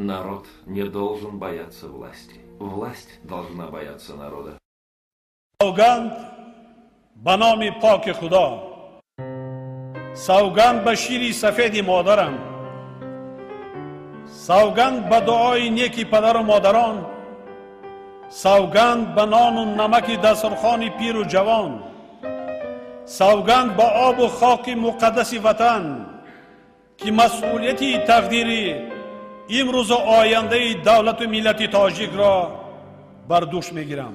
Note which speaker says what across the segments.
Speaker 1: Народ не должен бояться власти. Власть должна бояться народа.
Speaker 2: Савганд ба номи поки Худо, савганд ба шири сафеди модарам, савганд ба дуои неки падару модарон, савганд ба нону намаки дастархони пиру ҷавон, савганд ба обу хоки муқаддаси ватан, ки масъулияти тақдири имрӯзу ояндаи давлату миллати тоҷикро бар дӯш мегирам.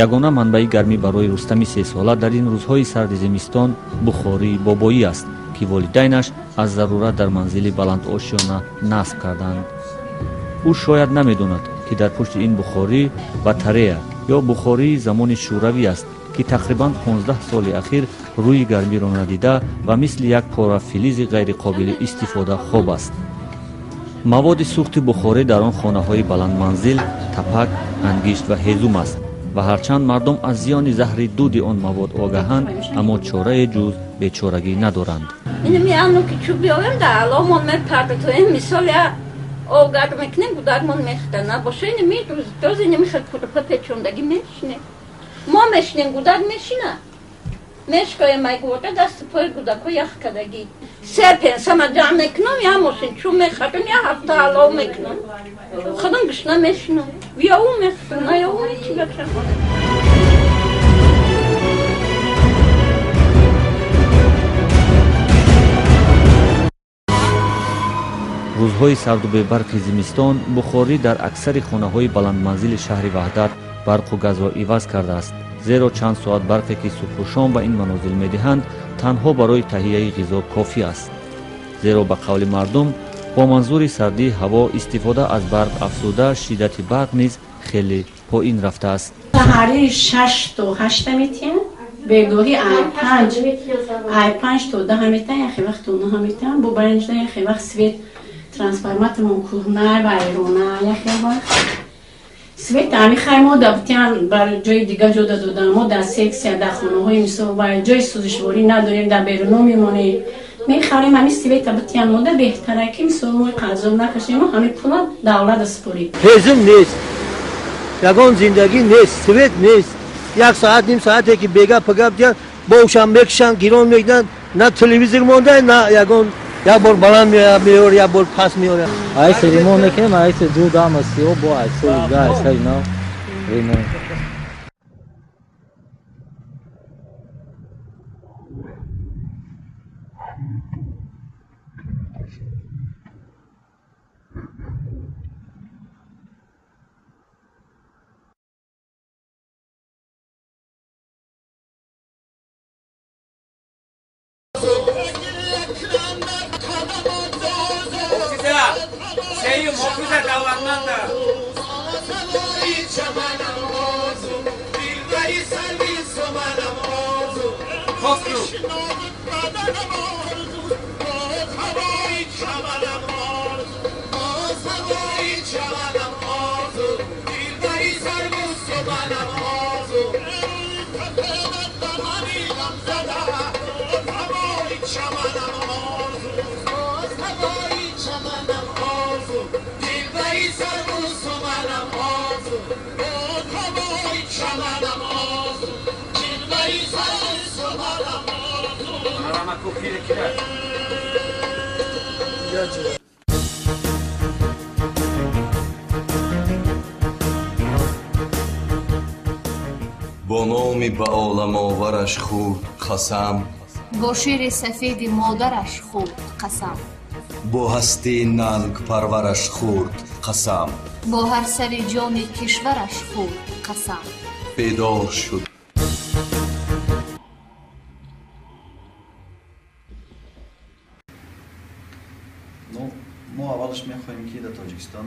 Speaker 3: Ягона манбаи гармӣ барои Рустами сесола дар ин рӯзҳои сарди зимистон бухории бобоӣ аст, ки волидайнаш аз зарурат дар манзили баландошёна насб карданд. Ӯ шояд намедонад, ки дар пушти ин бухорӣ батарея ё бухории замони шӯравӣ аст, ки тақрибан 15 соли ахир рӯи гармиро надида ва мисли як пора филизи ғайриқобили истифода хоб аст. Маводи сӯхти бухорӣ дар он хонаҳои баландманзил тапак, ангишт ва ҳезум аст ва ҳарчанд мардум аз зиёни заҳри дуди он мавод огаҳанд, аммо чорае ҷуз бечорагӣ надоранд.
Speaker 4: Инами ану ки чӯб биёрем, дар аломон мепартоем, мисол я об гарм мекунем, гудакмон мехӯрда набоша, инами рӯз инами хел курпа печондагӣ мешинем. Мо мешинем, гудак мешина. Мешкоем ай гурда, дасту пои гудако ях кардагӣ. Се пенсама ҷамъ мекунам, я мошин чӯб мехарам, я ҳафта алов мекунам. Худам гушна мешинам. Я ӯ мехӯрам, на я ӯ чӣ бакшам.
Speaker 3: Рӯзҳои сарду бебарқи зимистон бухорӣ дар аксари хонаҳои баландманзили шаҳри Ваҳдат барқу газро иваз кардааст, зеро чанд соат барқе ки субҳу шом ба ин манозил медиҳанд танҳо барои таҳияи ғизо кофӣ аст. Зеро ба қавли мардум бо манзури сардии ҳаво истифода аз барқ афзуда шиддати барқ низ хеле поин рафтааст.
Speaker 5: Саҳари 6 то 8 метиҳанд, бегоҳӣ ай 5, ай 5 то 10 метиҳанд, яхе вақт то 9 метиҳанд, бо баринҷда яхе вақт свет трансформатормон кӯҳна вайрона, яхе вақт свет ами хай мо дабтиан бар ҷои дига ҷо додам, мо дар сексия, дар хонаҳои мисол вай ҷои сӯзишворӣ надорем, дар беруно мемонем, мехарем ами света битиан мода беҳтара, ки мисол мо қазоб накашем, ҳами пула давлат супорид.
Speaker 6: Ҳезум нест, ягон зиндагӣ нест, свет нест. Як соат, ним соате ки бега пага битиан, бовшам мекушанд, гирон мекунанд, на телевизор монда, на ягон як бор баланд меёр, як бор пас меёрад.
Speaker 7: Ай се ремонт мекунем, ай се ду дама сиё бо ай соли да, ай сари нав ремонт.
Speaker 8: Бо номи ба оламовараш хурд қасам,
Speaker 9: бо шири сафеди модараш хурд қасам,
Speaker 8: бо ҳастии нангпарвараш хурд қасам,
Speaker 9: бо ҳар сари ҷони кишвараш хурд қасам.
Speaker 8: Бедор шуд.
Speaker 10: Мо аввалаш мехоҳем, ки дар Тоҷикистон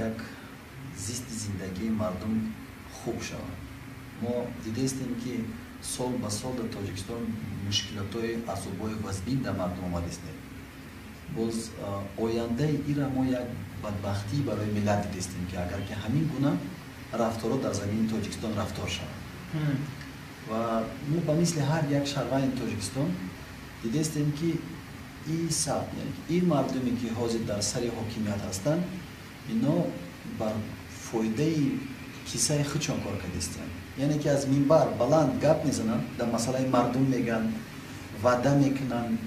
Speaker 10: як зисти зиндагии мардум хуб шавад. Мо дидаистем, ки сол ба сол дар Тоҷикистон мушкилотҳои азобҳои вазбин дар мардум омадистем. Боз ояндаи ира мо як бадбахтӣ барои миллат дидистем, ки агар ки ҳамин гуна рафторҳо дар замини Тоҷикистон рафтор шавад. Ва мо ба мисли ҳар як шаҳрванди Тоҷикистон дидестем, ки ин саб, ин мардуме, ки ҳозир дар сари ҳокимият ҳастанд, ино бар фоидаи кисаи худшон кор кардистанд. Яъне ки аз минбар баланд гап мезананд, дар масъалаи мардум мегӯянд, ваъда мекунанд,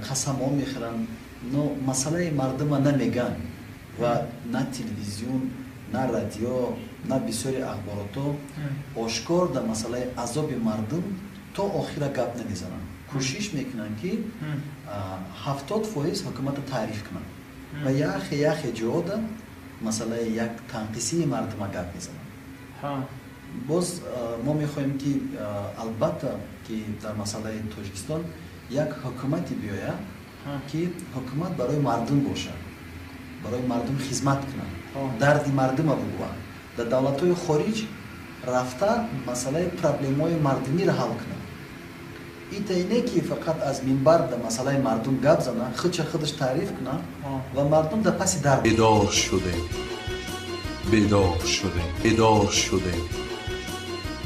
Speaker 10: қасамҳо мехӯранд, но масъалаи мардума намегӯянд. Ва на телевизион, на радио, на бисёри ахборотҳо ошкор дар масъалаи азоби мардум то охира гап намезананд. Кӯшиш мекунанд, ки 70% ҳукуматро таъриф кунанд ва яхе яхе ҷода масъалаи як танқисии мардума гап мезананд. Боз мо мехоҳем, ки албатта, ки дар масъалаи Тоҷикистон як ҳукумате биёяд, ки ҳукумат барои мардум бошад, барои мардум хизмат кунад, дарди мардума бугӯяд, дар давлатҳои хориҷ рафта масъалаи проблемаҳои мардумиро ҳал кунад. Ита ине ки фақат аз минбар дар масъалаи мардум гап занад, худша худаш таъриф кунад ва мардум дар паси дар.
Speaker 8: Бедор шудем, бедор шудем, бедор шудем,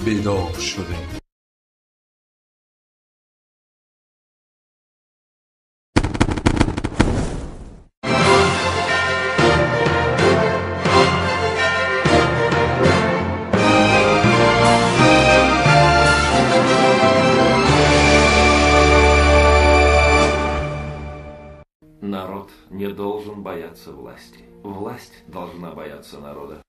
Speaker 8: бедор шудем.
Speaker 1: Народ не должен бояться власти. Власть должна бояться народа.